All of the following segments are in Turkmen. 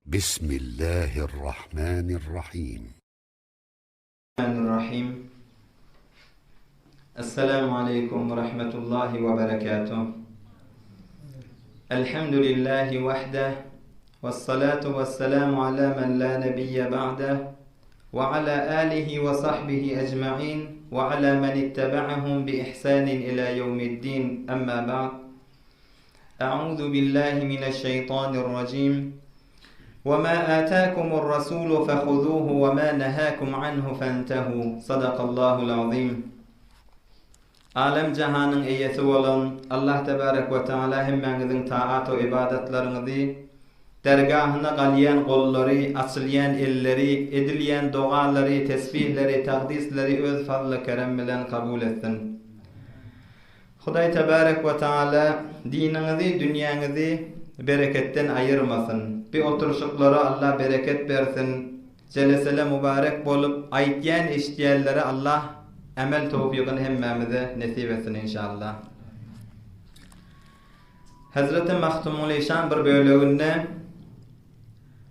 Bismillahirrahmanirrahim. Rahim. Esselamu aleýkum we rahmetullahi we berekatuh. Elhamdülillahi wahdeh. Wessalatu wesselamu ala men la nebiyye ba'deh. We ala alihi we sahbihi ecma'in we ala men ittebe'ahum bi ihsanin ila yevmiddin. Emma ba'd. A'udhu billahi mineşşeytanirracim. Ve ma ataakumur rasulu fehuzuhu ve ma nehakum anhu fentehu. Sadakallahul azim. Alem jahanyň eýesi bolan Allah tebarek we taala hemmäňiziň taat we ybadatlaryňyzy, dergahyna galýan gollary, açylýan elleri, edilýän dogalary, tesbihleri, tagdisleri öz fazly kerem bilen kabul etsin. Hudaý tebarek we taala diniňizi, dünýäňizi bereketden aýyrmasyn. Bi oturyşyklara Allah bereket bersin. Jelesele mübarek bolup, aýtýan eşitýänlere Allah emel towfygyny hemmämize nesip etsin inşallah. Hezreti Magtymguly şan bir böleginde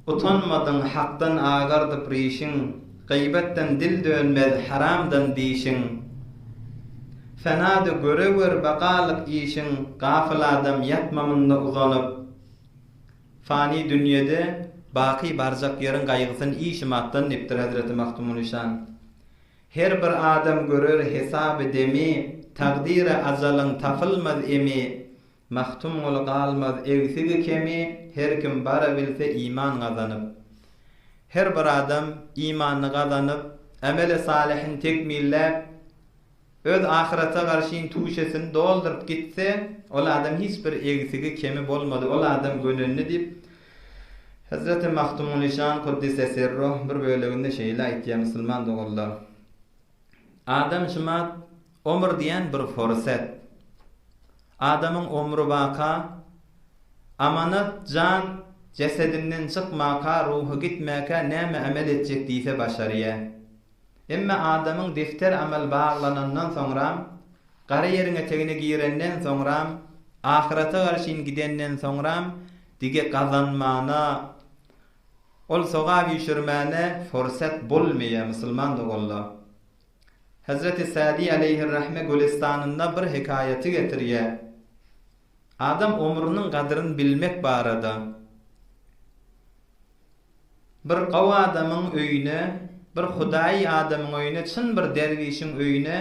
Utanmadyň Hakdan agardyp rişiň, Gyýbatdan dil dönmez, haramdan dişiň. Fenada görewer bakalyk işiň, Gafyl adam ýatma munda uzanyp. Fany dünýede baky barjak ýeriň gaýgysyn iý şumatdan diýipdir Hezreti Magtymguly şan. Her bir adam görer hesaby demi, Takdyra ajalyň tapylmaz emi, Magtymguly galmaz egsigi kemi, Her kim bara bilse iman gazanyp. Her bir adam imanyny gazanyp, Emeli salyhyn tekmilläp, Öz ahyrete garşyn tuşesini dolduryp gitse, ol adam hiç bir egsigi, kemi bolmady, ol adam gönendi diýip, Hezreti Magtymguly şan Kuddise sirruh bir böleginde şeýle aýtýar, Musulman doganlar! Adam şumat omur diýen bir forsat. Adamyň omry baka, amanat jan jesedinden çykmaka, ruhy gitmäkä näme emel etjek diýse başarýa. Emme adamyň defter amal baglanandan soňram, gara ýeriň etegine girenden soňram, ahyrete garşyn gidenden soňram dige gazanmana, ol sogap üýşürmäne forsat bolmaýar musulman doganlar. Hezreti Sadi aleýhirrahme Gülüstanynda bir hekaýaty getirýär. Adam omrüniň gadyryn bilmek barada. Bir gowy adamyň öýüne, bir hudaýy adamyň öýüne, çyn bir derwişiň öýüne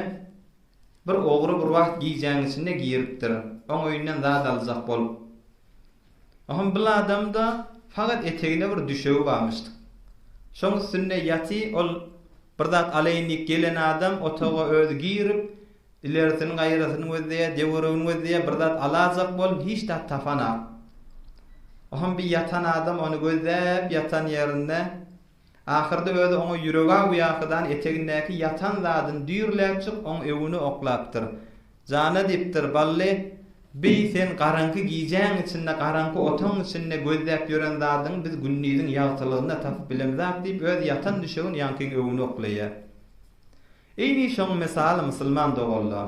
bir ogry bir wagt gijäň içinde giripdir. Oň öýünden zat aljak bolup. Ohm bil adamda fakat etegine bir düşegi barmyşdyk. Şoň üstünde ýaty ol bir zat alaýyn diýip gelen adam otaga özi girip, Ilerisini gaýrasyny gözleýär, döweregini gözleýär, bir zat alajak bolup hiç zat tapanak. Ohm bir ýatan adam ony gözläp ýatan ýerinde, ahyrda özi oňa ýüregawyýakydan etegindäki ýatan zadyny düýrläpjik oň öwüne oklapdyr. Jana diýipdir, Bally, bi sen garaňky gijäň içinde, garaňky otagyň içinde gözläp ýören zadyňy biz gündiziň ýagtylygynda tapyp bilemzak diýip, öz ýatan düşegini ýaňkyň öwüne oklaýar. Eýni şoň mysaly musulman doganlar.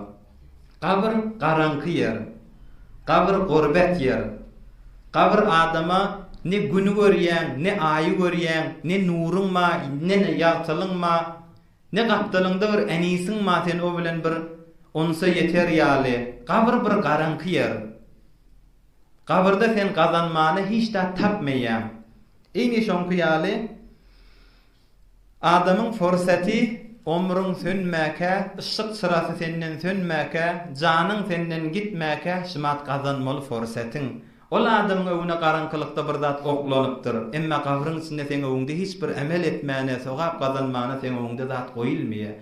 Gabyr garaňky ýer. Gabyr gurbet ýer. Gabyr adama ne güni görýäň, ne aýy görýäň, ne nuruň ba, ne ýagtylyň ba, ne gapdalyňda bir änisiň ba sen o bilen bir unsa ýeter ýaly. Gabyr bir garaňky ýer. Gabyrda sen gazanmana hiç zat tapmaýaň. Eýni şoňky ýaly Adamyň forsaty, omrüň sönmäkä, yşyk çyrasy senden sönmäkä, janyň senden gitmäkä şymat gazanmaly forsatyň. Ol adamyň öwüne garaňkylykda bir zat oklanypdyr. Emma gabryň içinde seň öwüňde hiç bir emel etmäne, sogap gazanmana seň öwüňde zat goýulmaýar.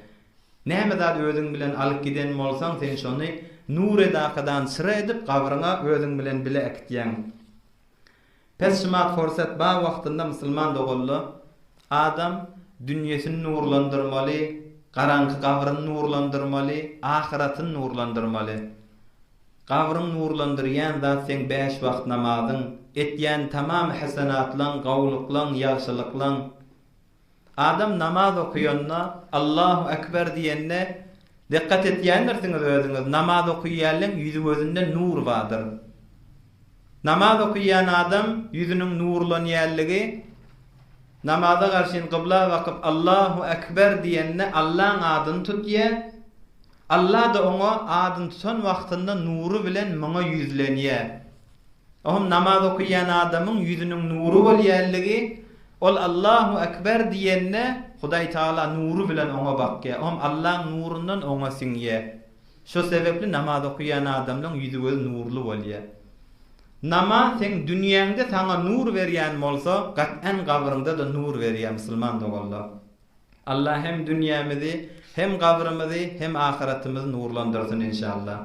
Näme zat özüň bilen alyp giden bolsaň sen şony nur edakadan çyra edip gabryňa özüň bilen bile äkitýäň. Pes şumat forsat bar wagtynda musulman doganla adam dünýesini nurlandyrmaly, garaňky gabryny nurlandyrmaly, ahyratyny nurlandyrmaly. Gabryň nurlandyrýan zat seň bäş wagt namazyň, etýän tamam hasenatlaň, gowluklaň, ýagşylyklaň. Adam namaz okuyanda Allahu Ekber diýende dikkat etýändirsiňiz özüňiz namaz okuýanlaň ýüzi gözünde nur bardyr. Namaz okuýan adam ýüzüniň nurlanýanlygy. Namaza garşyn kybla bakyp Allahu Ekber diýende Allaň adyny tutýa. Alla-da oňa adyny tutan wagtynda nury bilen muňa ýüzlenýä. Ohm namaz okaýan adamyň ýüzüniň nury bolýanlygy, ol Allahu Ekber diýende Hudaý Tagala nury bilen oňa bakýa. Ohm Allaň nurundan oňa siňýä. Şo sebepli namaz okaýan adamlaň ýüzi-gözi nurly bolýa. Namaz seň dünýäňde saňa nur berýän bolsa, gat'an gabryňda-da nur berýär musulman doganlar. Allah hem dünýämizi, hem gabrymyzy, hem ahyratymyzy nurlandyrsyn enşalla.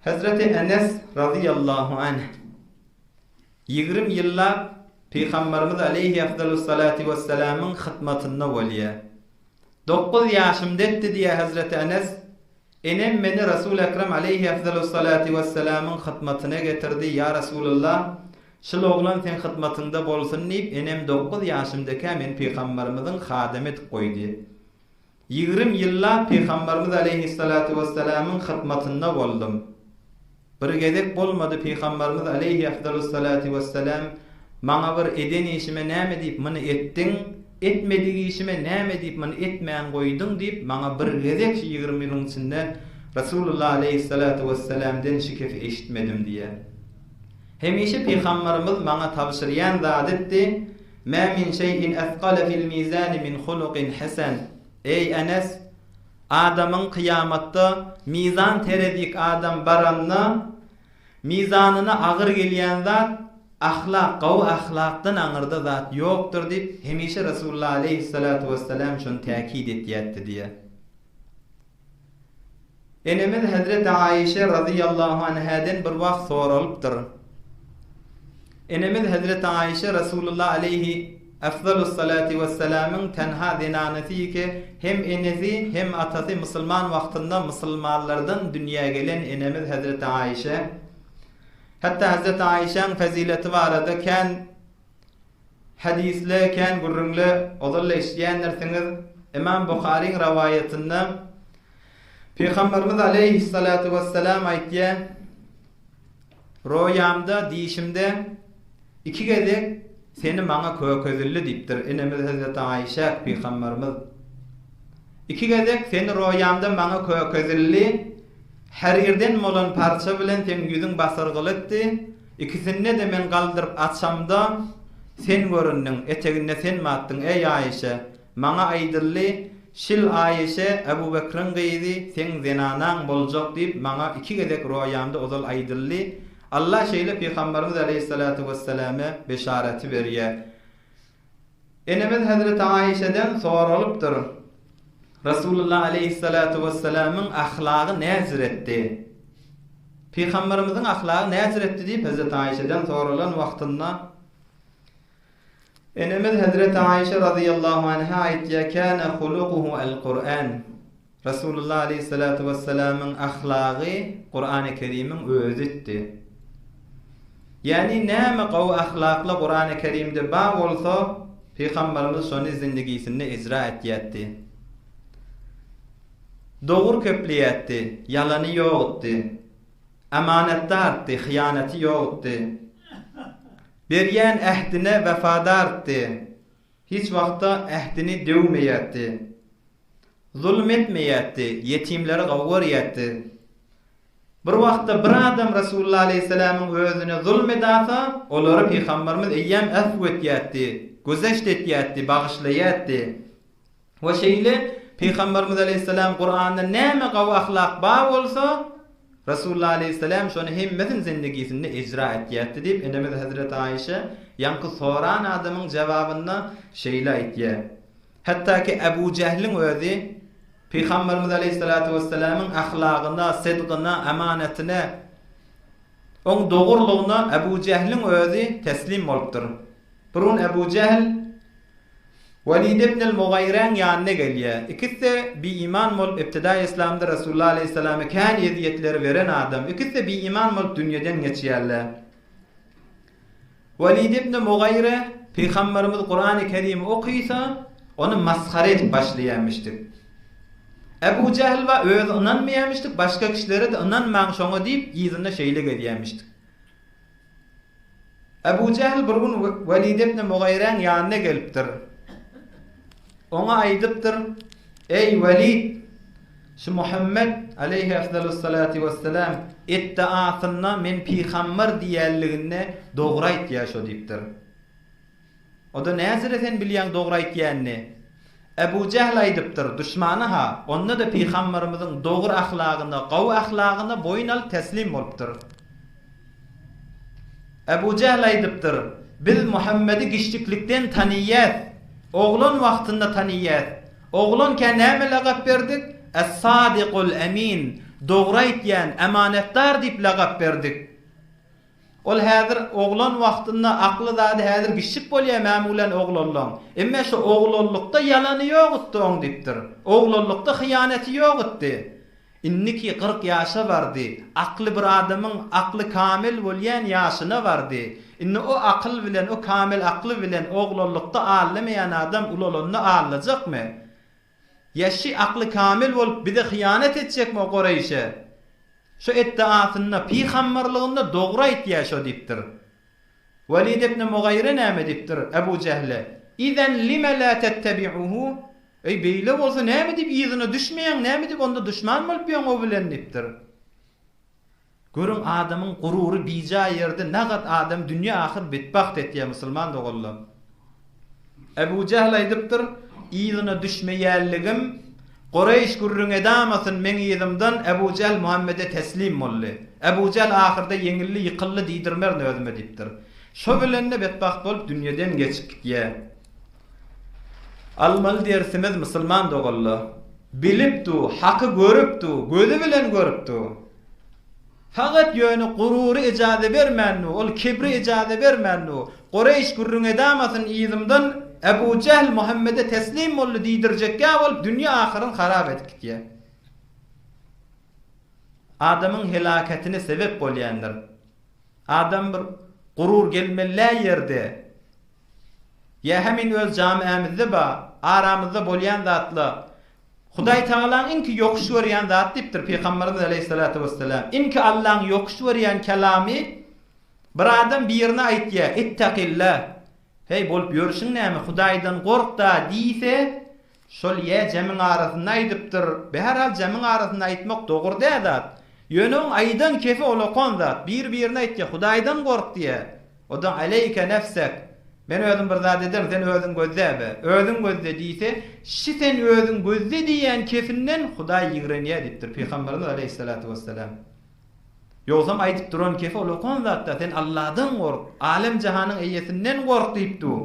Hezreti Enes razyýallahu anh 20 ýyllap Pygamberimiz aleýhi afdalus-salati wessalamyň hytmatynda bolýar. Dokuz ýaşymda etdi diýýär Hezreti Enes, Enem meni Resul Ekrem aleýhi efzalus-salati wessalamyň hytmatyna getirdi, Ýa Resulallah, şul oglan seň hytmatyňda bolsun diýip, enem dokuz ýaşymdakä meni pygamberimiziň hadymy edip goýdy. Ýigrim ýyllap pygamberimiz aleýhissalatu wessalamyň hytmatynda boldum. Bir gezek bolmady Pygamberimiz aleýhi efdalus-salati wessalam maňa bir eden işime näme diýip muny etdiň, etmedik işime näme diýip muny etmän goýduň diýip maňa bir gezek şu 20 ýylyň içinde Resulullah aleýhissalatu wessalamden şikefi eşitmedim diýýär. Hemişe Pygamberimiz maňa tabşyrýan zady etdi, Mä min şeý'in esgale fil mizani min hulukin hesen. Eý Enes! Adamyň kyýamatda mizan terezik adam baranda mizanyna agyr gelýän zat ahlak gowy ahlakdan aňyrda zat ýokdur diýip hemişe Resulullah aleýhissalatu wessalam şony täkit etýätdi diýýär. Enemiz hezreti Aişe razyýallahu anhäden bir wagt soralypdyr. Enemiz hezreti Aişe Resulullah aleýhi efzalus-salati wessalamyň tenha zenanasy ike hem enesi hem atasy musulman wagtynda musulmanlardan dünýä gelen enemiz hezreti Aişe. Hatda hezreti Aişäň fezileti barada kän Hadysly kän gürrüňli ozal-da eşidýändirsiňiz. Ymam Buharyň rowaýatynda Pygamberimiz aleýhissalatu wessalam aýtýar, Roýamda, dişimde iki gezek seni maňa kökezildi diýipdir enemiz hezreti Aişä Pygamberimiz. Iki gezek seni roýamda maňa kökezildi, härirden bolan parça bilen seň ýüzüň basyrgylydy, Ikisinde-de men galdyryp açamda, sen göründiň, eteginde sen batdyň, eý, Aişe! Maňa aýdyldy, Şil Aişe, Ebu Bekriň gyzy, seň zenanaň boljak diýip, maňa iki gezek roýamda ozal aýdyldy. Allah şeýle Pygamberimiz aleýhissalatu wesselame beşaraty berýär. Enemiz hezreti Aişeden soralypdyr, Resulullah aleýhissalatu wessalamyň ahlagy näjiretdi? Pygamberimiziň ahlagy näjiretdi diýip hezreti Aişeden soralan wagtynda Enemiz hezreti Aişe razyýallahu anha aýtýar, Kana hulukuhu al-Kur'an. Resulullah aleýhissalatu wessalamyň ahlagy Kurany Kerimiň özüdi. Ýagny näme gowy ahlakly Kurany Kerimde bar bolsa, Pygamberimiz şony zindigisinde icra etýärdi. Dogry köpleýärdi, ýalany ýokdy. Amanatdardy, hyýanaty ýokdy. Berýän ähdine wefadardy. Hiç wagtda ähdini döwmeýärdi. Zulum etmeýärdi, ýetimleri gowy görýärdi. Bir wagtda bir adam Resulullah aleýhissalamyň özüne zulum edasa, olary Pygamberimiz eýýäm äfw etýärdi, güzeşt etýärdi, bagyşlaýardy. We şeýle Pygamberimiz aleýhissalam Kuranda näme gowy ahlak bar bolsa, Resulullah aleýhissalam şony hemmesini zindigisinde icra etýärdi diýip enemiz Hezreti Aişe ýaňky soran adamyň jebabynda şeýle aýtýar. Hatda ki Ebu Jähliň özi Pygamberimiz aleýhissalatu wessalamyň ahlagyna, sidgyna, amanatyna, oň dogrulygyna Ebu Jähliň özi teslim bolupdyr. Bir gün Ebu Jähl Welid ibnül Mugaýräň ýanyna gelýär. Ikisi-de biiman bolup ibtidaýy yslamda Resulullah aleýhissalama kän ezýetleri beren adam. Ikisi-de biiman bolup dünýeden geçýärler. Welid ibn Mugaýre Pygamberimiz Kurany Kerimi okysa, ony masgara edip başlaýarmyşdyk. Ebu Jähl bar, özi ynanmaýarmyşdyk, başga kişilere-de ynanmaň şoňa diýip, yzynda şeýle gezýärmişdik. Ebu Jähl bir gün Welid ibn Mugaýräň ýanyna gelipdir. Oňa aýdypdyr, Eý, Welid! Şu Muhammet, aleýhi efdalus-salati wes-selam, iddiasynda men pygamber diýýänliginde dogry aýtýar şo diýipdir. O-da näzire sen bilýäň dogry aýtýanyny? Ebu Jähl aýdypdyr, duşmany-ha, onda-da pygamberimiziň dogry ahlagyna, gowy ahlagyna boýun alyp teslim bolupdyr. Ebu Jähl aýdypdyr, Biz Muhammedi giçjiklikden tanyýas, oglan wagtynda tanyýas. Oglankä näme lagap berdik? Es-Sadikul Emin, dogry aýtýan, amanatdar diýip lagap berdik. Ol häzir oglan wagtynda akly zady häzir giçjik bolýa mämulen oglanlaň. Emme şo oglanlykda ýalany ýok itdi oň diýipdir. Oglanlykda hyýanaty ýok itdi. Indiki 40 ýaşa bardy. Akly bir adamyň akly kamil bolýan ýaşyna bardy. Indi o akyl bilen o kamil akly bilen oglanlykda allamaýan adam ulalanda allajakmy? Ýa şi akly kamil bolup bize hyýanat etjekmi o Koreýşe? Şo etdiasynda, pygamberlygynda dogry aýtýa şo diýipdir. Welid ibn Mugaýre näme diýipdir Ebu Jähle? Izen lime la tettebi'uhu? Eý beýle bolsa näme diýip yzyna düşmeýäň, näme diýip onda duşman bolup ýöň o bilen diýipdir. Görüň adamyň gurury bijaý ýerde nagat adam dünýe ahyr betbagt etýär musulman doganlar. Ebu Jähl aýdypdyr, yzyna düşmeýänligim Kureýş gürrüň edamasyn meň yzymdan Ebu Jähl Muhammede teslim boldy. Ebu Jähl ahyrda ýeňildi ýykyldy diýdirmerin özüme diýipdir. Şo bilende betbagt bolup dünýeden geçip gitýär. Almaly dersimiz musulman doganlar. Bilip du, haky görüp du, gözi bilen görüp du. Fakat ýöne gurury ejaze bermän du, ol kibri ejaze bermän du. Kureýş gürrüň edamasyn yzymdan Ebu Jähl Muhammede teslim boldy diýdirjekgä bolup dünýe ahyryn harap edip gitýär. Adamyň helaketine sebep bolýandyr. Adam bir gurur gelmeli ýerde Ýa hemin öz jamiämizde ba, aramyzda bolýan zatla, Hudaý Tagalaň iňki ýokuş görýän zat diýipdir Pygamberimiz aleýhissalatu wessalam. Iňki Allaň ýokuş görýän kelamy bir adam birine aýtýa, Ittakillah, heý bolup ýörşüň näme, Hudaýdan gork-da diýse, Şol ýa jemiň arasynda aýdypdyr. Bäherhal jemiň arasynda aýtmak dogry däl zat. Ýöne oň aýdan kefi olakan zat. Bir-birine aýtýa, Hudaýdan gork diýä. O-da Aleýke nefsek. Men özüm bir zat ederin, sen özüň gözle be. Özüň gözle diýse, şi sen özüň gözle diýýän kefinden Hudaý ýigrenýär diýipdir Pygamberimiz aleýhissalatu wessalam. Ýogsam aýdyp duran kefi olakan zat-da, sen Alladan gork, alem-jahanyň eýesinden gork diýip dur.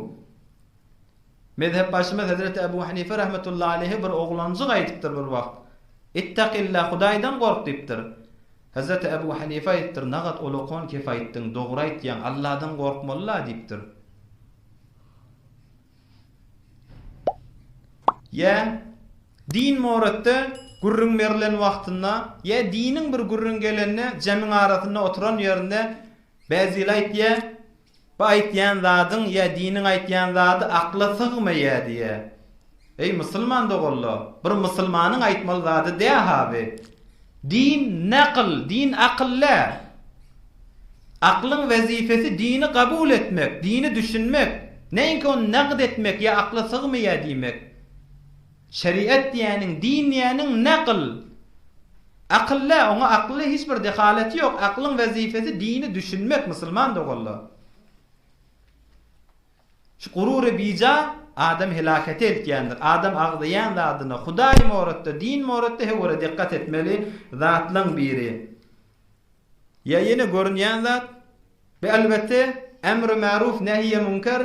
Mezhepbaşymyz Hezreti Ebu Hanife rahmetullahi aleýhi bir oglanjyk aýdypdyr bir wagt, Ittakillah, Hudaýdan gork diýipdir. Hezreti Ebu Hanife aýdypdyr, Nagat olakan kep aýtdyň, dogry aýtýaň, Alladan gorkmaly-la diýipdir. Ýa din moretde gürrüň berlen wagtynda, ýa diniň bir gürrüň gelende jemiň arasynda oturan ýerinde bäzili aýtýa, Bu aýtýan zadyň ýa diniň aýtýan zady akla sygmaýa diýä. Eý musulman doganlar, bir musulmanyň aýtmaly zady dä haby. Din nakyl, din akyl dä. Aklyň wezipesi dini kabul etmek, dini düşünmek, näinki ony nagt etmek ýa akla sygmaýa diýmek. Şeriat diýäniň, din diýäniň nakyl. Akyl dä, oňa akly hiç bir dehaleti ýok, aklyň wezipesi dini düşünmek musulman doganlar. Şu gurury bija adam helakete eltýändir. Adam agzaýan zadyna Hudaý moratda, din moratda höwere dikkat etmeli zatlaň biri. Ýa ýene görünýän zat, bu elbetde emri maruf nehiýe münker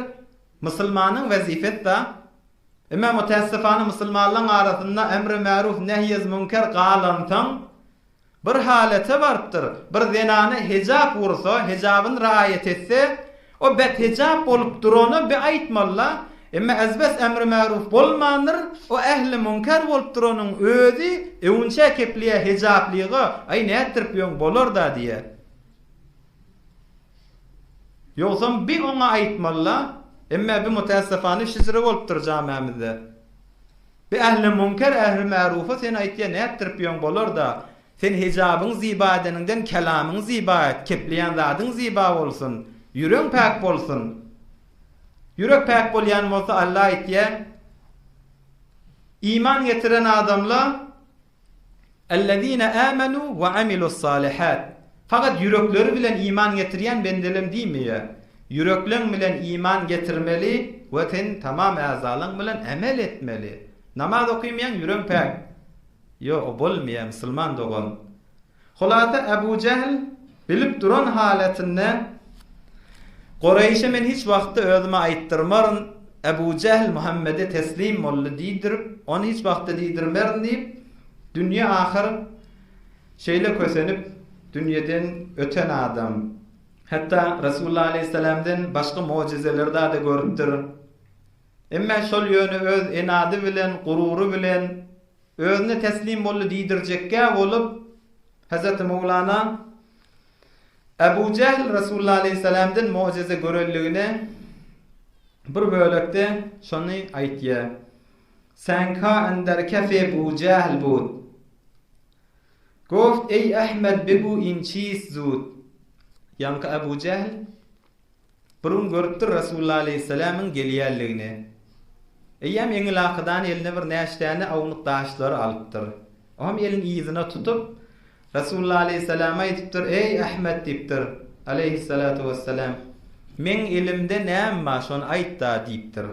musulmanyň wezipesi da. Emma mütäessifana musulmanlaň arasynda emri maruf nehiýez münker galansoň bir halete barypdyr, bir zenana hejap ursa, hejabyny raýat etse, o bet hejap bolup durana bi aýtmalyla, emma ezbes emri maruf bolmandyr, o ähli münker bolup duranyň özi öwünçä kepleýä hejaplyga, aý nätdirip ýöň bolarda diýä. Ýogsam bi oňa aýtmalyla, emme bi mütäessefane şijre bolupdyr jamämizde. Bi ähli münker ähli märufa sen aýtýa nätdirip ýöň bolarda, sen hijabyň zyba edeniňden kelamyň zyba et, kepleýän zadyň zyba bolsun. Ýüregiň päk bolsun. Ýürek päk bolýan bolsa Alla aýtýar, Iman getiren adamla Ellezine amenu we amilus-salihat. Fakat ýürekleri bilen iman getirýän bendelem diýmeýär. Ýürekleň bilen iman getirmeli we sen tamam äzalaň bilen emel etmeli. Namaz okymýaň ýüregiň päk. Ýok o bolmaýar musulman dogan. Hulasa Ebu Jähl bilip duran halatynda Koreýşe men hiç wagtda özüme aýtdyrmaryn, Ebu Jähl Muhammede teslim boldy diýdirip, ony hiç wagtda diýdirmerin diýip, dünýe ahyr şeýle kösenip dünýeden öten adam. Hatda Resulullah aleýhissalamdan başga mojizeleri zada görüpdir. Emme şol ýöne öz enady bilen, gurury bilen Özüne teslim boldy diýdirjekgä bolup, Hezreti Mowlana Ebu Jähl Resulullah aleýhissalamdan mugjyza görenligine bir bölekde şony aýtýar, Senka ender kefe Bu Jähl bud. Goft eý Ahmed begu in çiz zud. Ýaňky Ebu Jähl Bir gün görüpdir Resulullah aleýhissalamyň gelýänligini. Eýýäm eňil-akydan eline bir näçdäne ownuk daşlary alypdyr. Oňam elini yzyna tutup, Resulullah aleýhissalama aýdypdyr, Eý, Ahmet diýipdir, aleýhissalatu wessalam, meň elimde näme bar, şony aýt-da diýipdir.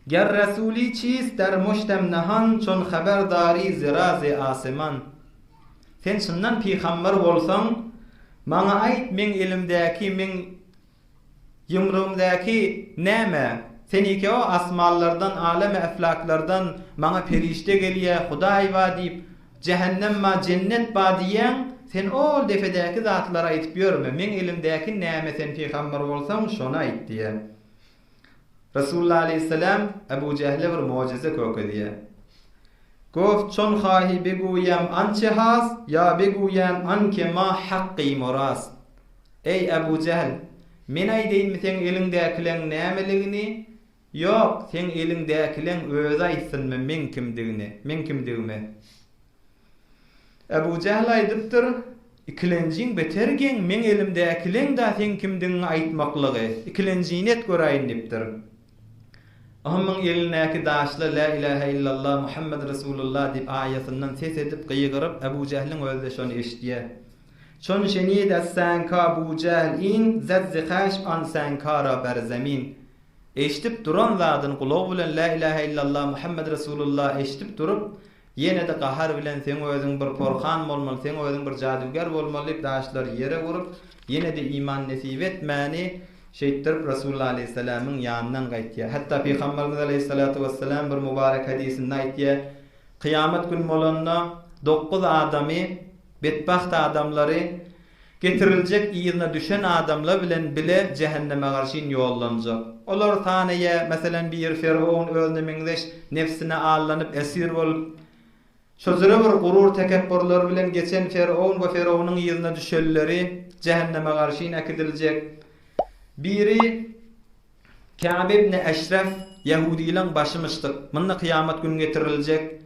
Ger Resuli çiz der muştem nahan çon haber dari zi razi asyman. Sen çyndan pygamber bolsaň, maňa aýt meň elimdäki, meň ýumrugymdaky näme? Sen ike o asmanlardan, alemi eflaklardan maňa perişde gelýä, Hudaý ba diýip, jähennem ba, jennet ba diýýäň, sen ol depedäki zatlary aýdyp ýörme, meň elimdäki näme sen pygamber bolsaň, şony aýt diýýä. Resulullah aleýhissalam Ebu Jähle bir mojize kökezýär. Goft çon hahi beguýam ançe has, ýa beguýam anke ma hakky moras. Eý, Ebu Jähl, men aýdaýynmy seň eliňdäkileň nämeligini, ýok, seň eliňdäkileň özi aýtsynmy meň kimdigini, meň kimdigimi? Ebu Jähl aýdypdyr, Ikilenjiň beter geň, meň elimdäkileň-da seň kimdigiňi aýtmaklygy, ikilenjini et göräýin diýipdir. Onuň elindäki daşla Lä ilähä illallah, Muhammed Resulullah diýip aýasyndan ses edip gygyryp, Ebu Jähliň özi-de şony eşidýär. Çon şenid es-sänka Bu Jähl in, zed zi haşm an sänkara ber zemin. Eşidip duran zadyny gulagy bilen Lä ilähä illallah, Muhammed Resulullah eşidip durup, Ýene-de gahar bilen seň özüň bir porhan bolmaly, seň özüň bir jadygär bolmaly diýip daşlary ýere urup, ýene-de iman nesip etmäni şeýtdirip Resulullah aleýhissalamyň ýanyndan gaýtýar. Hatda Pygamberimiz aleýhissalatu wessalam bir mübarek hadysynda aýtýar, Kyýamat gün bolanda dokuz adamy, betbagt adamlary, Getiriljek yzyna düşen adamlar bilen bile jähenneme garşyn ýollanjak. Olar sanaýa, meselem biri Ferowun özüne meňzeş nebsine allanyp esir bolup, şo jüre bir gurur tekepburlary bilen geçen Ferowun we Ferowunyň yzyna düşenleri jähenneme garşyn äkidiljek. Biri Ka'b ibn Eşref ýehudylaň başymyşdyk. Munda kyýamat gün getiriljek.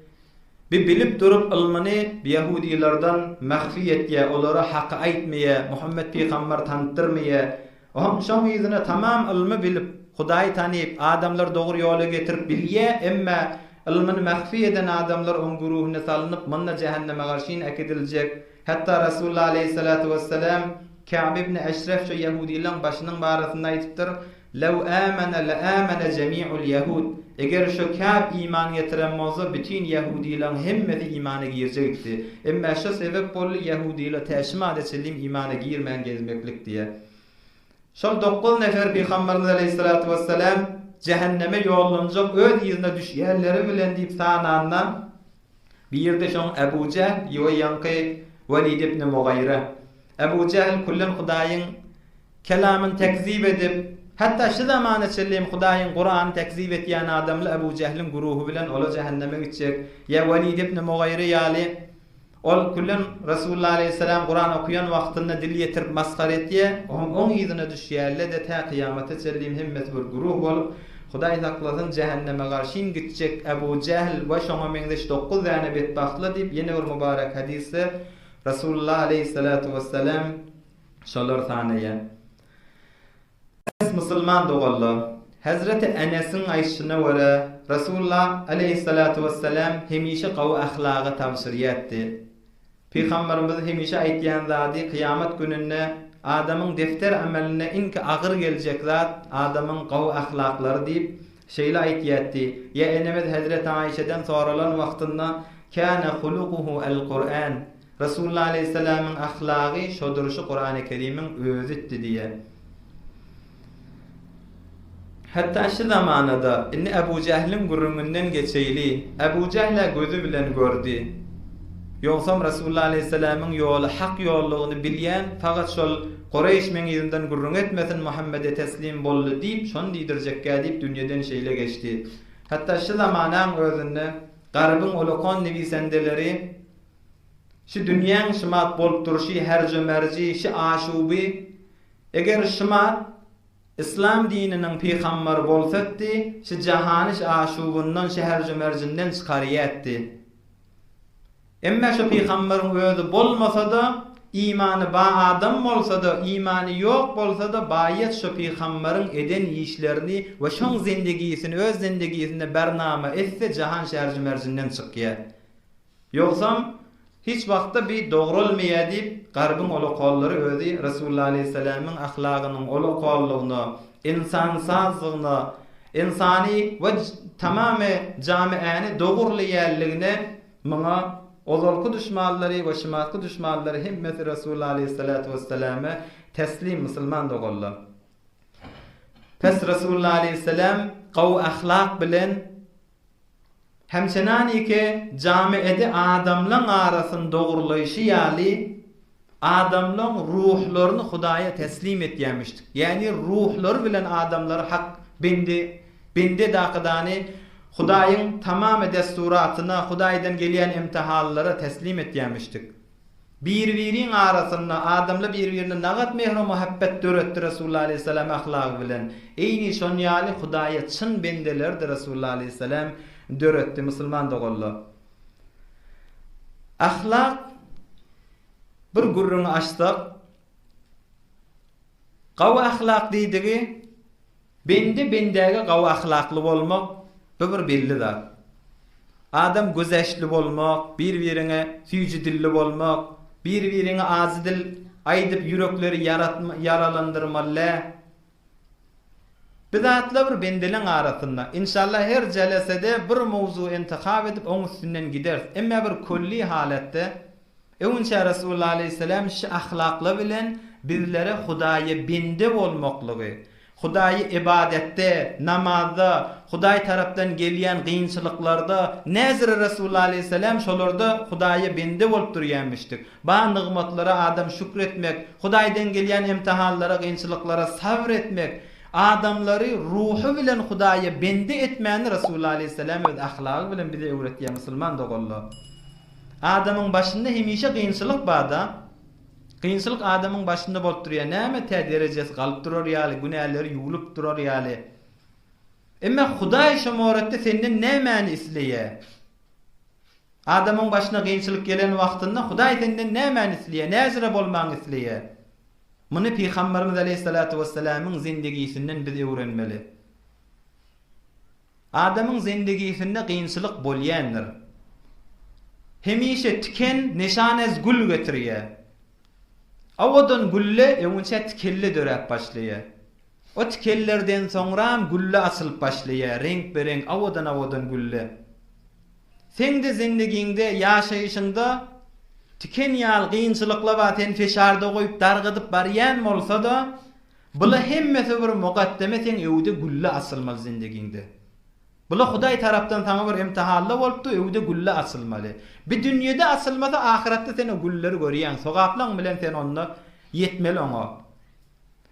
Bi bilip durup ylmyny ýehudylardan mahfi etýä, olara haky aýtmaýa, Muhammet pygambar tanytdyrmaýa. Oňam şoň yzyna tamam ylmy bilip, Hudaýy tanyp, adamlary dogry ýola getirip bilýä, emmä ylmyny mahfi eden adamlar oň güruhyna salynyp, munda jähenneme garşyn äkidiljek. Hatda Resulullah aleýhissalatu wessalam Ka'b ibn Eşref şo ýehudylaň başynyň barasynda aýdypdyr, Lew amene le amene jemi'ul ýehud, Eger şo Ka'b iman getiren bolsa, bütin ýehudylaň hemmesi imana girjekdi. Emmä şo sebep boldy ýehudylar tä şu mada çenlim imana girmän gezmeklik diýýär. Şol dokuz nefer Pygamberimiz aleýhissalatu wessalam jähenneme ýollanjak öz yzyna düşýänleri bilen diýip sananda, Birde şoň Ebu Jähl we ýaňky Welid ibn Mugaýra. Ebu Jähl küllen Hudaýyň Kelamyny tekzip edip, hatda şu zamana çenli hem Hudaýyň Kurany tekzip etýän adamly Ebu Jähliň güruhy bilen ola jähenneme gitjek. Ýa Welid ibn Mugaýra ýaly Ol küllen Resulullah aleýhissalam Kuran okaýan wagtynda dil ýetirip masgara etýä, oňam oň yzyna düşýärle-de tä kyýamata çenlim hemmesi bir güruh bolup, Hudaý saklasyn jähenneme garşyn gitjek Ebu Jähl we şoňa meňzeş dokuz däne betbagtly diýip ýene bir mübarek hadysda Resulullah aleýhissalatu wessalam şolary sanaýar. Musulman doganlar, Hezreti Enesiň aýtşyna görä, Resulullah aleýhissalatu wessalam hemişe gowy ahlaga tabşyrýardy. Pygamberimiz hemişe aýtýan zady kyýamat gününde adamyň defter amelinde iňki agyr geljek zat adamyň gowy ahlaklary diýip şeýle aýtýardy. Ýa enemiz Hezreti Aişeden soralan wagtynda Kâne hulukuhu el-Kur'an Resulullah aleýhissalamyň ahlagy şo durşy Kurany Kerimiň özütdi diýýär. Hatda şu zamanada, indi Ebu Jähliň gürrüňinden geçeýli, Ebu Jähl-ä gözi bilen gördi. Ýogsam Resulullah aleýhissalamyň ýoly hak ýollugyny bilýän, fakat şol Kureýş meň yzymdan gürrüň etmesin, Muhammede teslim boldy diýip, şony diýdirjekkä diýip dünýeden şeýle geçdi. Hatda şu zamanaň özünde Garybyň olakan niwisendeleri Şu dünýäň şymat bolup durşy herje-merji, şi aşuby, eger şymat Yslam dininiň pygambary bolsatdy, şi jahany şi aşubyndan, şi herje-merjinden çykarýatdy. Emme şo pygambaryň özi bolmasa-da, imany ba adam bolsa-da, imany ýok bolsa-da baýat şo pygambaryň eden işlerini we şoň zendegisini öz zendegisinde bernama etse jahan şi herji-merjinden çykýa. Ýogsam, hiç wagtda bi dogralmaýa diýip, Garbyň olakollary özi Resulullah aleýhissalamyň ahlagynyň olakollygyna, ynsansazlygyna, ynsany we tamamy jamiäni dogurlaýanlygyna muňa ozalky duşmanlary we şumatky duşmanlary hemmesi Resulullah aleýhissalatu wessalama teslim musulman doganlar. Pes Resulullah aleýhissalam gowy ahlak bilen Hemçenaniki jamiede adamlaň arasyny dogurlaýşy ýaly, adamlaň ruhlaryny Hudaýa teslim etýämişdik. Ýagny ruhlary bilen adamlary hak bendi, bende dakydany Hudaýyň tamamy dessuratyna, Hudaýdan gelýän imtihanlara teslim etýämişdik. Bir-biriň arasynda adamla bir-birine nagat mehru-muhabbet döretdi Resulullah aleýhissalam ahlagy bilen. Eýni şon ýaly Hudaýa çyn bendelerdi Resulullah aleýhissalam döretdi musulman doganlar. Ahlak bir gürrüňi açsak gawy ahlak diýdigi Bende bendäge gawy ahlakly bolmak bu bir belli zat. Adam gözeşli bolmak, bir-biriňe süýji dilli bolmak, bir-biriňe ajy dil aýdyp ýürekleri ýaralandyrmaly däl. Bi zatlar bir bendeleň arasynda. Inşallah her jelesede bir mowzu intihap edip oň üstünden gideris. Emme bir külli halatda Öňünçä Resulullah aleýhissalam şi ahlaklar bilen bizlere Hudaýa bende bolmaklygy, Hudaýy ybadatda, namazda, Hudaý tarapdan gelýän gynçylyklarda näzire Resulullah aleýhissalam şolarda Hudaýa bende bolup durýanmyşdyk. Ba nygmatlara adam şükür etmek, Hudaýdan gelýän imtihanlara, gynçylyklara sabr etmek, adamlary ruhy bilen Hudaýa bende etmäni Resulullah aleýhissalam öz ahlagy bilen bize öwretýär musulman doganlar. Adamyň başynda hemişe gynçylyk barda. Gynçylyk adamyň başynda bolup durýar. Näme tä derejesi galyp durar ýaly, günäleri ýuwlup durar ýaly. Emma Hudaý şo moretde senden nämäni isleýär? Adamyň başyna gynçylyk gelen wagtynda Hudaý senden nämäni isleýär? Näzire bolmagyňy isleýär? Muny Pygamberimiz aleýhissalatu wessalamyň zindigisinden biz öwrenmeli. Adamyň zendigisinde gynçylyk bolýandyr. Hemişe tiken neşanez gül getirýär. Owadan gülle öňünçä tikenli döräp başlaýar. O tikenlerden soňram gülle açylyp başlaýar, reňk-bereňk owadan-owadan gülle. Seň-de zendigiňde, ýaşaýşyňda tiken ýaly gynçylyklar bar, seni feşarda goýup dargadyp barýan bolsa-da, Bula hemmesi bir mugaddeme seň öwde gülle açylmaly zindigiňde. Bula Hudaý tarapdan saňa bir imtihanda bolupdy öwde gülle açylmaly. Bi dünýede açylmasa ahyratda sen o gülleri görýäň sogaplaň bilen sen onda ýetmeli oňa.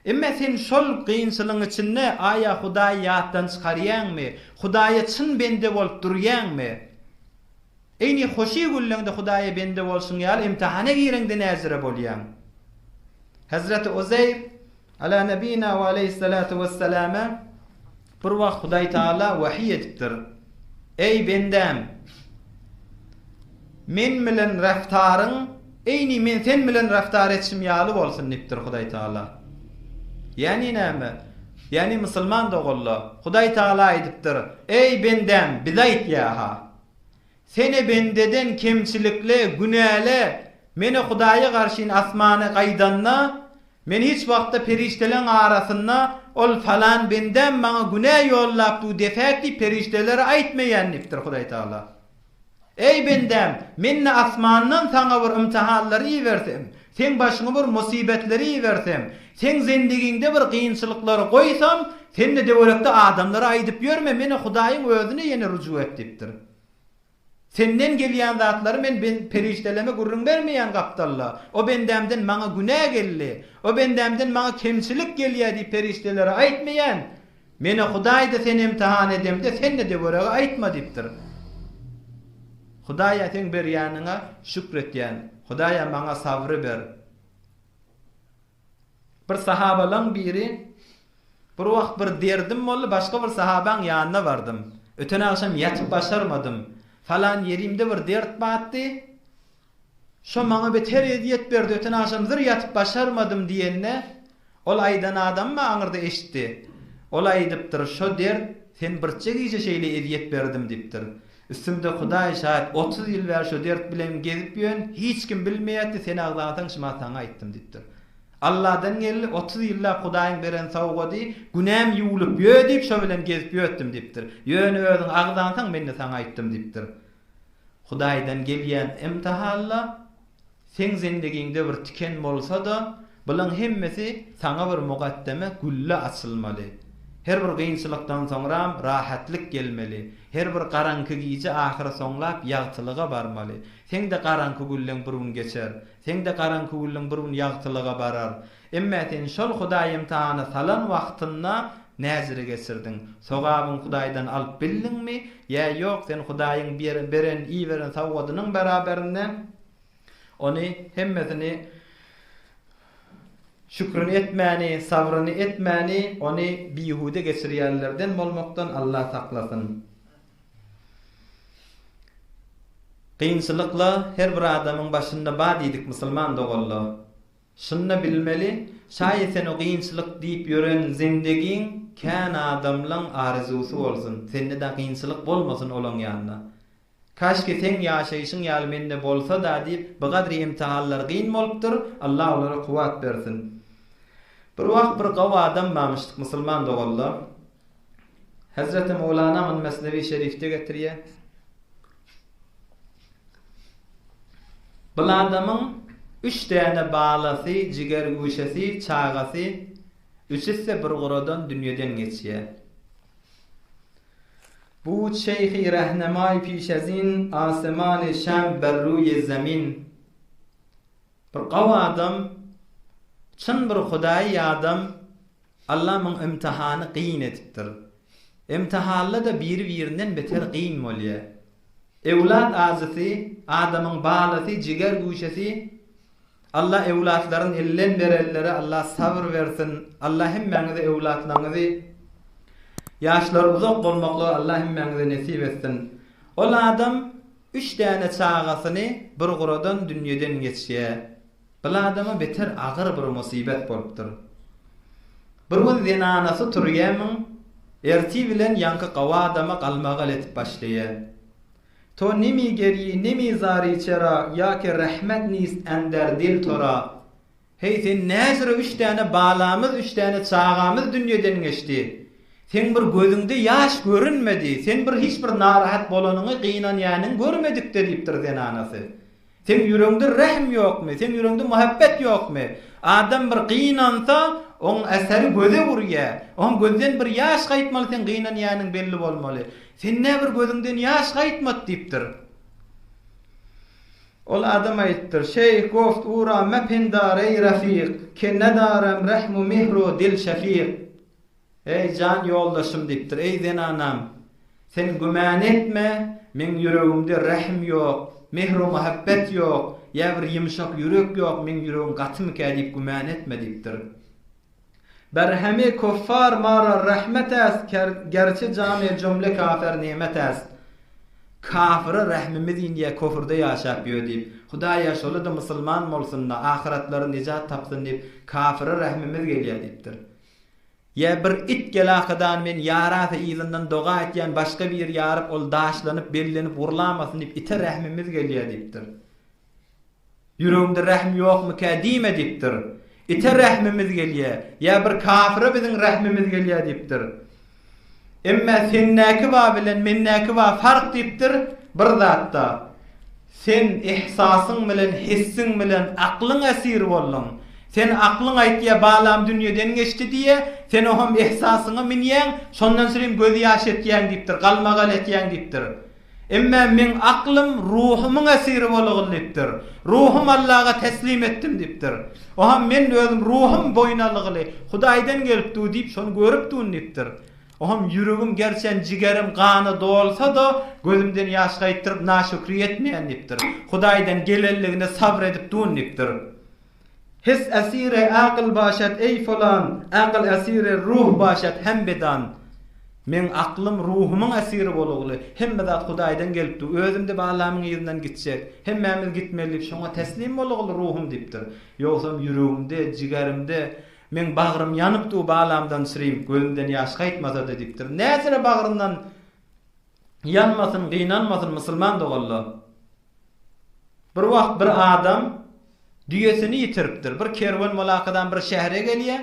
Emme sen şol gynçylygyň içinde aýa Hudaýy ýatdan çykarýaňmy? Hudaýa çyn bende bolup durýaňmy? Eýni hoşy gülleňde Hudaýa bende bolşuň ýaly imtihana gireňde näzire bolýaň. Hezreti Uzeýr, ala nebina we aleýhissalatu wesselame, bir wagt Hudaý Tagala wahyý edipdir. Eý bendäm! Men bilen reftaryň eýni men sen bilen reftar etşim ýaly bolsun diýipdir Hudaý Tagala. Ýagny näme? Ýagny musulman doganlar, Hudaý Tagala aýdypdyr, Eý bendäm, bize aýtýa-ha. Sene bendeden kemçilikli, günäli, meni Hudaýa garşyn asmana gaýdanda, men hiç wagtda perişdeleň arasynda ol falan bendäm maňa günä ýollap du defäk diýip perişdelere aýtmaýan diýipdir Hudaý Tagala. Eý bendäm, men-de asmandan saňa bir ymtihanlary ibersem, seň başyňa bir musybetleri ibersem, seň zendigiňde bir kynçylyklary goýsam, sen-de töwerekde adamlara aýdyp ýörme, meni Hudaýyň özüne ýene rujuk et diýipdir. Senden gelýän zatlary men perişdeleme gürrüň bermeýän gapdalda, o bendämden maňa günä geldi, o bendämden maňa kemçilik gelýär diýip perişdelere aýtmaýan, Meni Hudaý-da seni imtihan edemde, sen-de töwerege aýtma diýipdir. Hudaýa seň berýäniňe şükür etýän. Hudaýa maňa sabry ber. Bir sahabalaň biri, Bir wagt bir derdim boldy, başga bir sahabaň ýanyna bardym. Öten agşam ýatyp başarmadym. Falan ýerimde bir dert batdy. Şo maňa beter ezýet berdi, öten agşam zyr ýatyp başarmadym diýende, ol aýdan adamym-a aňyrda eşitdi. Ol aýdypdyr, Şo dert, sen birçe gije şeýle ezýet berdim diýipdir. Üstümde Hudaý şaýat, 30 ýyl bäri şo dert bilen gezip ýön, hiç kim bilmeýärdi, sen agzansaň şumat saňa aýtdym diýipdir. Alladan geldi, 30 ýyllap Hudaýyň beren sowgady, günäm ýuwlup ýö diýip şo bilen gezip ýötdüm diýipdir. Ýöne özüň agzansaň men-de saňa aýtdym diýipdir. Hudaýdan gelýän imtihanda seň zendegiňde bir tiken bolsa-da, bulaň hemmesi saňa bir mugaddeme gülle açylmaly. Her bir gynçylykdan soňram rahatlyk gelmeli. Her bir garaňky gije ahyry soňlap ýagtylyga barmaly. Seň-de garaňky gülleň bir gün geçer. Seň-de garaňky gülleň bir gün ýagtylyga barar. Emmä sen şol Hudaý imtihana salan wagtynda näzire geçirdiň? Sogabyňy Hudaýdan alyp bildiňmi? Ýa ýok, sen Hudaýyň beren, iberen sowgadynyň beraberinde ony hemmesini şükrüni etmäni, sabryny etmäni, ony bihude geçirýänlerden bolmakdan Allah saklasyn. Kynçylykla her bir adamyň başynda ba diýdik musulman doganlar. Şunda bilmeli, şaýat sen o gynçylyk diýip ýören zendegiň kän adamlaň arzuwsy bolsun, sende-de gynçylyk bolmasyn olaň ýanynda. Kaşki seň ýaşaýşyň ýaly mende bolsa-da diýip bu gadry imtihanlar gyn bolupdyr, Allah olara kuwwat bersin. Bir wagt bir gowy adam barmyşdyk musulman doganlar. Hezreti Mowlana muny Mesnewi Şerifde getirýär. Bul adamyň üç däne balasy, jiger-güşesi, çagasy, üçüsi-de bir guradan dünýeden geçýär. Bud şeýhi rehnemaý pişezin, asemany şam ber ruýi zemin. Bir gowy adam, çyn bir hudaýy adam Allah muň imtihany gyn edipdir. Imtihanda-da biri-birinden beter gyn bolýa. Öwlat ajysy, adamyň balasy, jiger güşesi, Allah öwlatlaryn elden berenlere Allah sabyr bersin, Allah hemmäňize öwlatlaňyzy ýaşlary uzak bolmaklygy Allah hemmäňize nesip etsin. Ol adam üç däne çagasyny bir guradan dünýeden geçýä. Bil adama beter agyr bir musybet bolupdyr. Bir gün zenanasy turýamyň, erti bilen ýaňky gawy adama galmagal edip başlaýa. To nemi gerýi, nemi zary çera, ýa ki rehmet nist ender dil tora. Heý, sen näzire üç däne balamyz, üç däne çagamyz dünýeden geçdi. Seň bir gözüňde ýaş görünmedi, sen bir hiç bir narahat bolanyňy, gynanýanyňy görmedik-de diýipdir zenanasy. Seň ýüregiňde rähm ýokmy? Seň ýüregiňde muhabbet ýokmy? Adam bir gynansa, oň äseri göze urýa. Oň gözden bir ýaş gaýtmaly seň gynanýanyň belli bolmaly. Sen nä bir gözüňden ýaş gaýtmady diýipdir. Ol adam aýypdyr, Şeýh goft ura mependar eý rafyk, ke nedarem rehmu mihru dil şefyk. Eý, jan ýoldaşym diýipdir, eý zenanam, sen gümän etme, meň ýüregimde rähim ýok, mehru-muhabbet ýok, ýa bir ýumşak ýürek ýok, meň ýüregim gatymykä diýip gümän etme diýipdir. Berhemi kuffar mara rehmet est, gerçi jamy jümle kafer nimet est. Kafyra rähmimiz inýä kofrda ýaşap ýör diýip, Hudaýa şoly-da musulman bolsun-da, ahyratlary nejat tapsyn diýip, kafyra rähmimiz gelýä diýipdir. Ýa bir it gelakadan men ýarasa yzyndan doga etýän başga biri ýaryp ol daşlanyp bellenip gurlamasyn diýip ite rähmimiz gelýä diýipdir. Ýüregimde rähm ýokmykä diýme diýipdir. Ite rähmimiz gelýä. Ýa bir kafyra biziň rähmimiz gelýä diýipdir. Emmä sendäki ba bilen mendäki ba fark diýipdir bir zatda. Sen ehsasyň bilen, hissiň bilen aklyň esiri bolduň. Sen aklyň aýtýa balam dünýeden geçdi diýe, sen oham ehsasyňa münýäň, şondan sürem göz ýaş etýäň diýipdir, galmagal etýäň diýipdir. Emmä meň aklym ruhumyň esiri bolagyl diýipdir. Ruhum Allaga teslim etdim diýipdir. Oham men özüm ruhum boýun alygyly, Hudaýdan gelip du diýip şony görüp dun diýipdir. Oham ýüregim gerçen jigerim gana dolsa-da, gözümden ýaş gaýtdyryp naşükri etmeýän diýipdir. Hudaýdan gelenligine sabr edip dun diýipdir. His esiri akyl başat eý falan, akyl esiri ruh başat hem bedan. Meň aklym ruhumyň esiri bolugly, hemme zat Hudaýdan gelip dur, özüm-de balamyň yzyndan gitjek, hemmämiz gitmeli diýip şoňa teslim bolugly ruhum diýipdir. Ýogsam ýüregimde, jigerimde Meň bagrym ýanyp dur balamdan çyrim, gözümden ýaş gaýtmasa-da diýipdir. Näçere bagryndan ýanmasyn, gynanmasyn musulman doganlar. Bir wagt bir adam düýesini ýitiripdir. Bir kerwen molakadan bir şähere gelýär.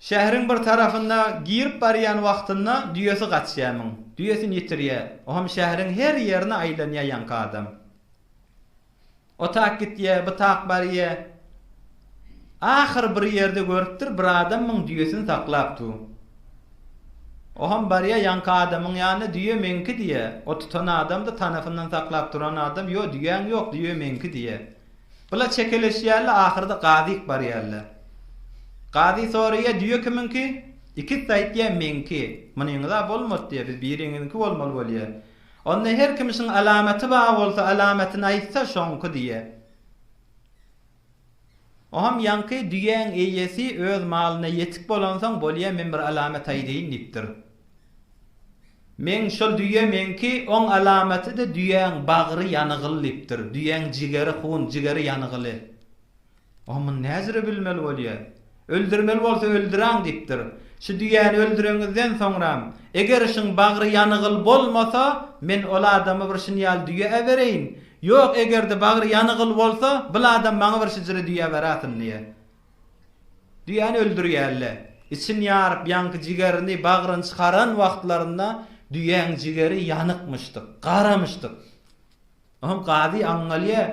Şäheriň bir tarapynda girip barýan wagtynda düýesi gaçýar muň. Düýesini ýitirýär. Oňam şäheriň her ýerine aýlanýar ýaňky adam. O tak gitýä, bu tak barýa. Ahyr bir ýerde görüpdir, bir adam muň düýesini saklap dur. Oham barýa ýaňky adamyň ýanyna, düýe meňki diýýä. O tutan adam-da tanapyndan saklap duran adam, ýo, düýäň ýok, düýe meňki diýýä. Bula çekeleşýärler, ahyrda gazyk barýarlar. Gazy soraýa, düýe kimiňki? Ikisi-de aýtýa, meňki. Munyňyz-a bolmady diýýä, biz biriňiziňki bolmaly bolýa. Onda her kim şuň alamaty bar bolsa alamatyny aýtsa şoňky diýe. Oham ýaňky düýäň eýesi öz malyna ýetik bolansoň bolýa men bir alamat aýdaýyn diýipdir. Meň şol düýe meňki oň alamaty-da düýäň bagry ýanygyl diýipdir. Düýäň jigeri hun, jigeri ýanygyly. O muny näjüre bilmeli bolýa? Öldürmeli bolsa öldüräň diýipdir. Şu düýäni öldüreňizden soňram, eger şuň bagry ýanygyl bolmasa, men ol adama bir şun ýaly düýe äbereýin. Ýok, eger-de bagry ýanygyl bolsa, bul adam maňa bir şujüre düýe äberasyn diýýä. Düýäni öldürýärler. Içini ýaryp, ýaňky jigerini, bagryny çykaran wagtlarynda düýäň jigeri ýanykmyşdyk, garamyşdyk. Oňam gazy aňňalýa.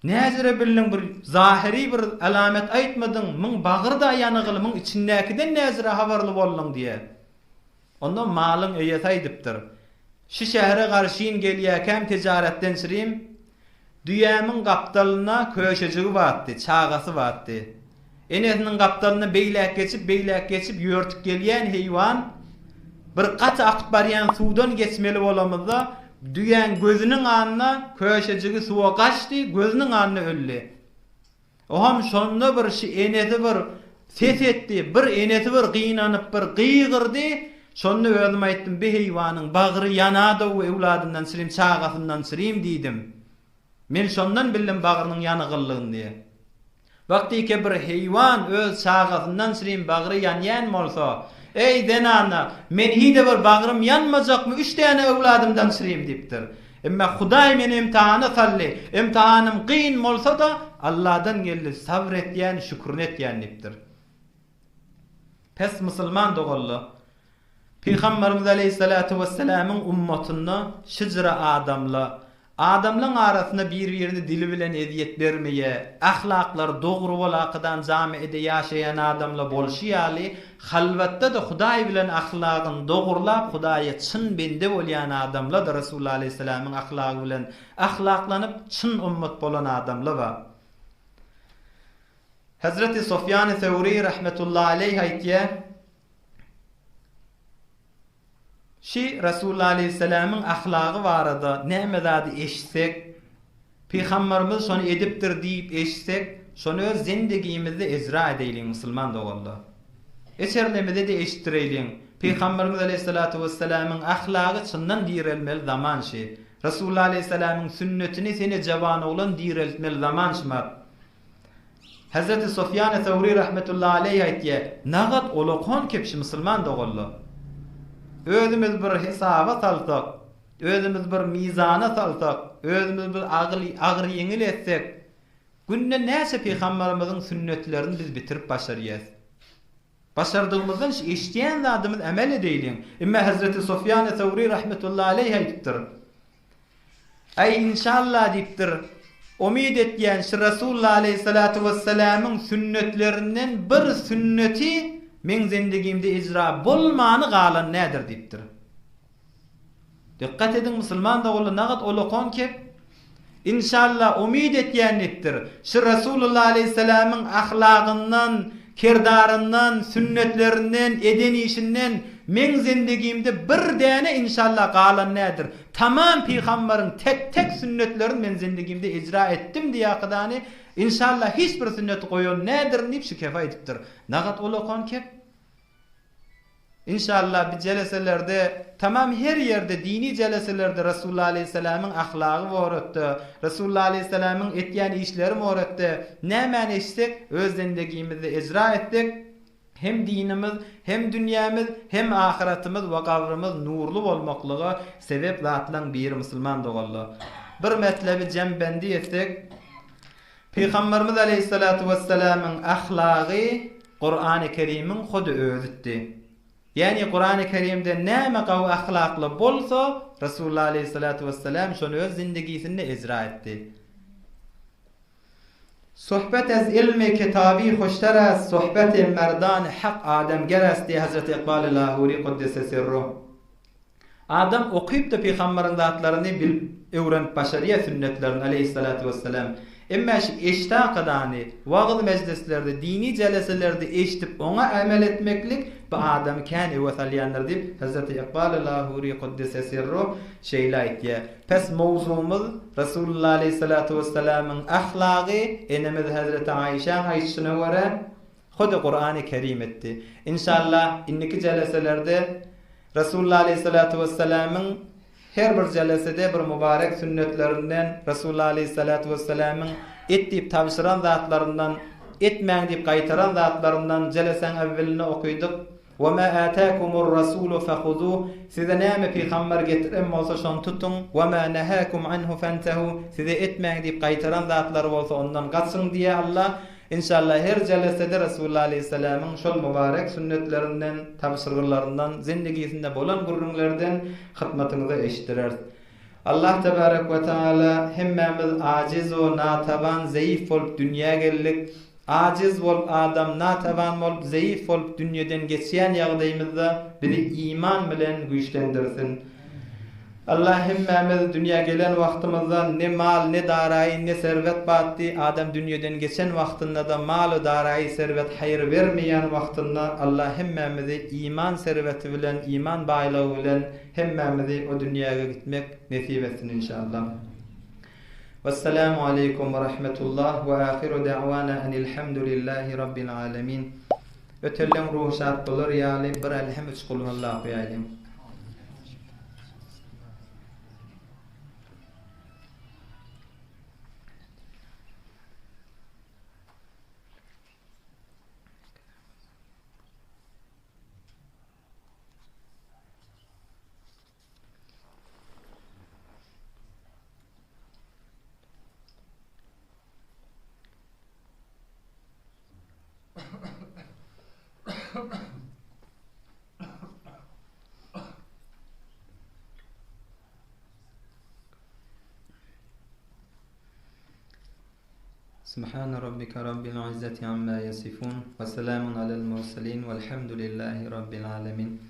Näzire bildiň bir zahyry bir alamet aýtmadyň, myň bagyrda ýanygyly myň içindäkiden näzire habarly bolduň diýä. Onda malyň eýesi aýdypdyr. Şi şähere garşyn gelýäkäm tejaretden çyrim, düýämiň gapdalynda köşejigi batdy, çagasy batdy. Enesiniň gapdalynda beýläk geçip, beýläk geçip ýörtüp gelýän heýwan bir gaty akyp barýan suwdan geçmeli bolamyzda, düýäň gözüniň alnynda köşejigi suwa gaçdy, gözüniň alnynda öldi. Oham şonda bir şi enesi bir ses etdi, bir enesi bir gynanyp bir gygyrdy, şonda özüm aýtdym, bi heýwanyň bagry ýanad-ow öwladyndan çyrim, çagasyndan çyrim diýdim. Men şondan bildim bagrynyň ýanygyllygyny diýe. Wagtyke bir heýwan öz çagasyndan çyrim bagry ýanýan bolsa, Eý, zenana, men hide bir bagrym ýanmajakmy üç däne öwladymdan çyrim diýipdir. Emma Hudaý meni imtihana saldy. Imtihanym kyn bolsa-da, Alladan geldi, sabr etýän, şükürini etýän diýipdir. Pes musulman doganlar! Pygamberimiz aleýhissalatu wessalamyň ummatynda şyjra adamla, adamlaň arasynda bir-birini dili bilen ezýet bermeýä, ahlaklary dogry bolakydan jamiede ýaşaýan adamla bolşy ýaly, halwatda-da Hudaý bilen ahlagyny dogurlap Hudaýa çyn bende bolýan adamla-da Resulullah aleýhissalamyň ahlagy bilen ahlaklanyp çyn ummat bolan adamla bar. Hezreti Sufýany Söwri rahmetullahi aleýh aýtýar, Şi Resulullah aleýhissalamyň ahlagy barada näme zady eşitsek, Pygambarymyz şony edipdir diýip eşitsek, şony öz zendigimizde ejra edeýliň musulman doganlar. Eçerlemize-de eşitdireýliň. Pygambarymyz aleýhissalatu wessalamyň ahlagy çyndan direlmeli zaman şi. Resulullah aleýhissalamyň sünnetini sene jawan oglan direltmeli zaman şumat. Hezreti Sufýany Söwri rahmetullahi aleýh aýtýar, Nagat olakan kebşi musulman doganlar. Özümiz bir hesaba salsak, özümiz bir mizana salsak, özümiz bir agyr-ýeňil etsek, günde näçe pygambarymyzyň sünnetlerini biz bitirip başarýas? Başardygymyzdan şu eşidýän zadymyz emel edeýliň. Emma Hezreti Sufýany Söwri rahmetullahi aleýh aýdypdyr. Äý inşallah diýipdir. Umyt etýän şu Resulullah aleýhissalatu wessalamyň sünnetlerinden bir sünneti meň zendigimde icra bolmany galan nädir diýipdir. Dikkat ediň musulman doganlar nagat olakan kep Inşallah umyt etýän diýipdir. Şu Resulullah aleýhissalamyň ahlagyndan, kerdaryndan, sünnetlerinden, eden işinden meň zendigimde bir däne inşallah galan nädir. Tamam pygambaryň tek tek sünnetlerini men zendigimde icra etdim diýakydany inşallah hiç bir sünneti goýan nädirin diýip şu kefe aýdypdyr. Nagat olakan kep. Inşallah bi jeleselerde tamam her ýerde dini jeleselerde Resulullah aleýhissalamyň ahlagy boratda, Resulullah aleýhissalamyň etýän işleri boratda nämäni eşitsek öz zendegimizde ejra etsek hem dinimiz hem dünýämiz hem ahyratymyz we gabrymyz nurly bolmaklyga sebep zatlaň biri musulman doganlar. Bir metlebi jembendi etsek Pygamberimiz aleýhissalatu wessalamyň ahlagy Kurany Kerimiň hudy özüdi. Ýagny Kurany Kerimde näme gawy ahlakly bolsa, Resulullah aleýhissalatu wessalam şony öz zindigisinde ejra etdi. Sohbet ez ilmi kitabi hoşter est, sohbeti merdani hak ademger est diýýär Hazreti Ykbaly Lahury kuddise sirruh. Adam okyp-da pygambaryň zatlaryny bilip, öwrenip başarýar sünnetlerini aleýhissalatu wessalam. Emma şu eşdakadany wagyz mejlislerde, dini jeleselerde eşidip oňa emel etmeklik bu adamy kän öwe salýandyr diýip Hezreti Ykbaly Lahury kuddise sirruh şeýle aýtýar. Pes mowzugymyz Resulullah aleýhissalatu wessalamyň ahlagy enemiz Hezreti Aişäň aýdyşyna görä Hudy Kurany Kerim etdi. Inşallah indiki jeleselerde Resulullah aleýhissalatu wessalamyň her bir jelesede bir mübarek sünnetlerinden, Resulullah aleýhissalatu wessalamyň et diýip tabşyran zatlaryndan, etmäň diýip gaýtaran zatlaryndan jelesäň äwwelinde okydyk. Wa ma atakumur rasulu fehuzuh, Size näme pygamber getiren bolsa şony tutuň, wa ma nahakum anhu fentehu, size etmäň diýip gaýtaran zatlary bolsa ondan gaçyň diýýär Allah. Inşallah her jelesede Resulullah aleýhissalamyň şol mübarek sünnetlerinden, tabşyrgylaryndan, zindigisinde bolan gürrüňlerden hytmatyňyza eşitdireris. Allah tebarek we taala hemmämiz ajiz we nataban, zeýif bolup dünýä geldik. Ajiz bolup adam nataban bolup, zeýif bolup dünýeden geçýän ýagdaýymyzda bizi iman bilen güýçlendirsin. Allah hemmämiz dünýä gelen wagtymyzda ne mal, ne daraýy, ne serwet batdy, adam dünýeden geçen wagtynda-da malu daraýy, serwet haýyr bermeýän wagtynda Allah hemmämizi iman serweti bilen, iman baýlygy bilen hemmämizi o dünýäge gitmek nesip etsin inşallah. Wessalamu aleýkum we rahmetullah we ahiru da'wana enilhamdulillahi rabbil alemin. Ötenleň ruhy şat bolar ýaly bir Elhem üç Kulhualla okaýaýlyň. Subhana rabbika rabbil izzati amma yasifun we selamun alel murselin velhamdülillahi rabbil alemin.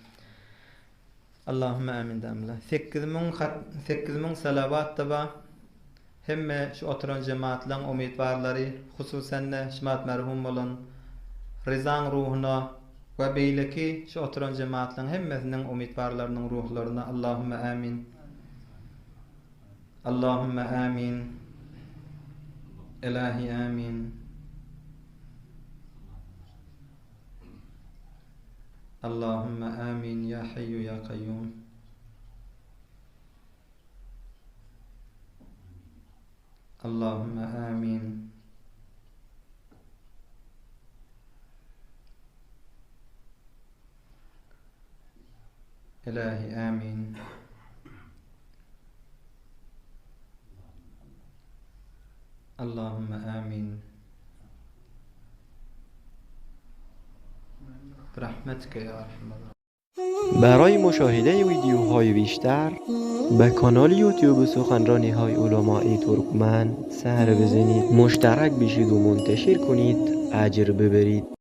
Allahümme amin damla. 8000 hat 8000 salawat da bar. Hemme şu oturan jemaatlaň umytwarlary, hususan-da şumat merhum bolan Ryzaň ruhuna we beýleki şu oturan jemaatlaň hemmesiniň umytwarlarynyň ruhlaryna Allahümme amin. Allahümme amin. Ilahi amin. Allahümme amin ya hayyu ya kayyum. Allahümme amin. Ilahi amin. Allahümme amin. Birahmetike ya erhamer. برای مشاهده ویدیوهای بیشتر به کانال یوتیوب سخنرانی های علمای ترکمن سر بزنید مشترک بشید و منتشر کنید اجر ببرید.